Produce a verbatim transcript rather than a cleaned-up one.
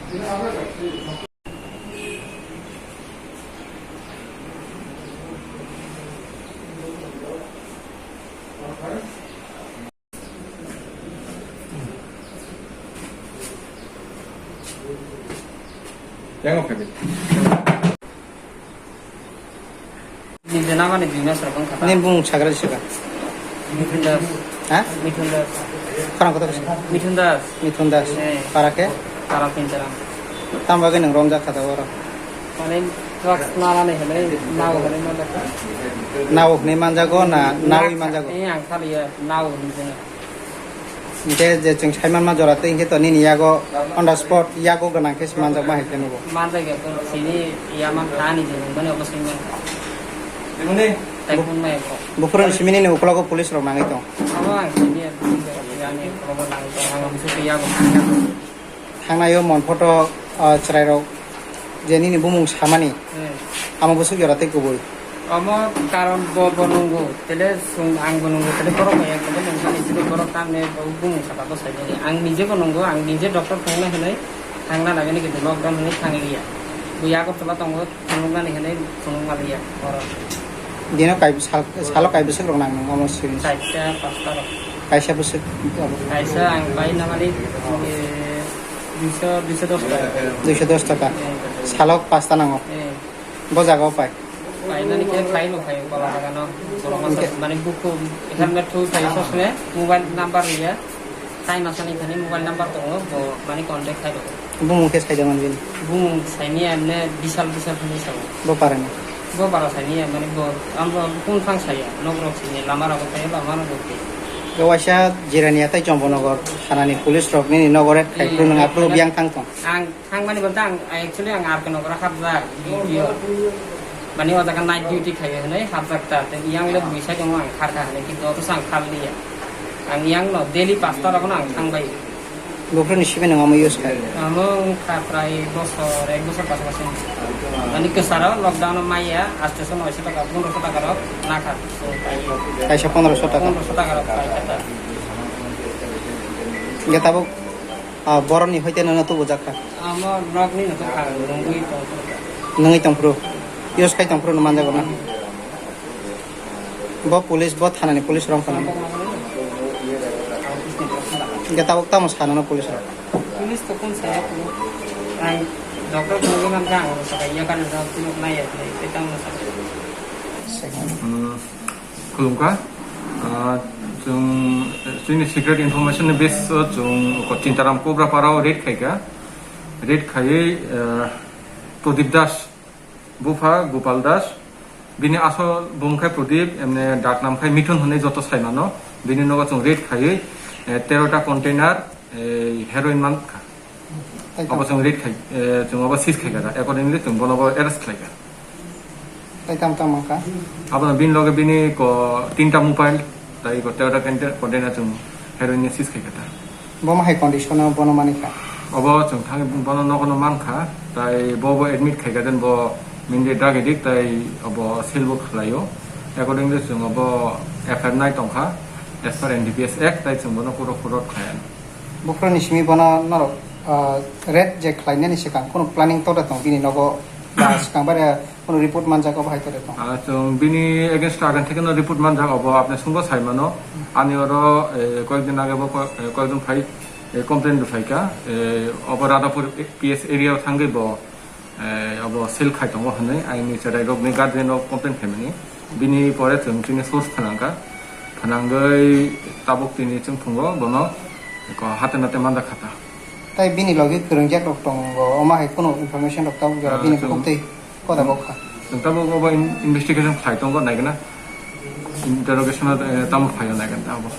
Yang oke. Nini namani bini sara bang kata. Nini bung sagra sika. Mithun Das. Ha? Mithun Das. Khorang kotor sika. Mithun Das. Mithun Das. Eh. Para khe? Para Pincharam. Tamo bagwi nwng romjak kha da oro? Mane drugs nana ni hinwi, nao hinwi manjak kha. Nao hinwi manjago na nawi manjago? Eh, ang saliya, nao hinwi sanga. Hingke je chwng sai manma jora tei hingke to nini yago on the spot yago gwnang khe se manjakma hai khe nugo. Manjak ya to sini ya man kha ni je nang mani obo sini man kha. Tei phone ma ya ko. Buphuru ni simi nini ukologo police rok nangwi tong. Abo ang sini ya, ya ni ukologo nangwi tong, ang musu yago. Thangnaio mon photo, ah, chwrairok je nini bumung samani, hmm, amo bwswk jora tei kubui. Omo karon bo, bo nungo, tele sung ang bo nungo, tele borok bai ekdom nungmani sini borok tamni bo bumung saka bo saimani. Ang nije bo nungo, ang nije doctor thangna hinwi thangna nagini kintu lockdown hinwi thanglia. Bo Agartala tongo. Phunuknani hinwi phunukma liya oro. Dino kai sal, salo kai bwswk rok nang nang omo syringe? Chaita pasta rok. Kaisa bwswk abo? Kaisa ang pai na mani, eh, duiso, duiso dos taka. Duiso dos taka. Eh. Salo pasta nango. Eh. Bo jaga o pai? Pai nani khe pai no pai, Kola Bagano. Borok masa hingke mani buku, helmet thu pai sosme, mobile number liya. Tai masani thani mobile number tongo, bo mani contact khai rw. Bumung khe saida man bini? Bumung saini emne Bisal Bisal hinwi sao. Bo para ni? Bo para saini emne bo amro kun phang saya, nok rok sini lama rok khai lama rok khai. Bo waisa Jirania tai Chombonogo thanani police rok nini nogo raid khai phuru nang aphuru biyang thang tong. Ang thang mani bwlta ang actually ang R K Nagar hapjak duty o. Mani o jaga night duty khai hinwi hapjak ta, tei yang le bui sai tongo ang khar kha hinwi, kintu oto ang khar liya. Ang yang no daily pasta rok no ang thang bai. Buphuru ni simi nang omo use khai? Amo wngkha prai bosor, ek bosor pasapasi. Ani kwcharo lockdown o maya, aatso noisho taka, pondroso taka rok nakha. So, pai. Kaisa pondroso taka? Pondroso taka rok pai kha ta. Hingke tabuk, ah, borok ni hoite nono tubujak kha? Amo nok ni no tubukha, nungwi tongphuru. Nungwi tongphuru? Use khai tongphuru no manjago na? Bo police, bo thanani police rong phano. Hingke tabuk tamo sanano police rok? Police to kun saya ko. Ang doctor ko ngi man ka ang sa ya kan da tino na ya, tamo sa. Hmm, khulumkha. Ah, chwng, chini secret information ni base o chwng ko Chintaram Kobrapara o raid khaika. Raid khaiwi, ah, Pradip Das, bupha Gopal Das, bini asol bumung khai Pradip, emne dak nam khai Mithun hwnwi joto sai mano. Bini nogo chwng raid khaiwi, eh, tero ta container, eh, heroin man kha. Abo chwng raid khai, eh, chwng abo seize khai kha, accordingly chwng bono bo arrest khlai kha. Tai tamo tamo wngkha? Abono bini loge bini ko tinta mobile, tai ko tero ta container chwng heroin ni seize khai kha ta. Bo ma hai condition o bono mani kha? Obo chwng thangwi bono nogo no man kha, tai bo bo admit khai kha den bo mainly drug addict, tai obo sale bo khlai o. Accordingly chwng obo F I R nai tong kha, as per N D P S Act, tai chwng bono kuro kuro khlai. Buphuru ni simi bono norok, ah, raid je khlai nani swkang kunu planning to da tong bini nogo ba swkang bare Kono report manjak obo hai kore tong? Ah, chwng bini against o agan thekeno report manjak obo apni sungbo sai mano. Ani oro, eh, koyekdin age bo ko-, eh, koyekjon phai, eh, complaint bo phaikha. Eh, obo Radhapur P S area o thangwi bo, eh, obo sale khai tongo hwnwi aini cherai rokni guardian rok complaint khaimani. Bini pore chwng chini source phanangkha. Phanangwi tabuk tini chwng phungo bono ko hate nate manjak kha ta. Tai bini logi kwrwngjak rok tongo, omo hai kunu information rok tabuk jora Ah, bini chwng- buktwi. Koda bokha. Chwng tabuk obo in-, investigation khlai tongo, naigwna. Interrogation o, eh, tamo khlaio naigwna abo.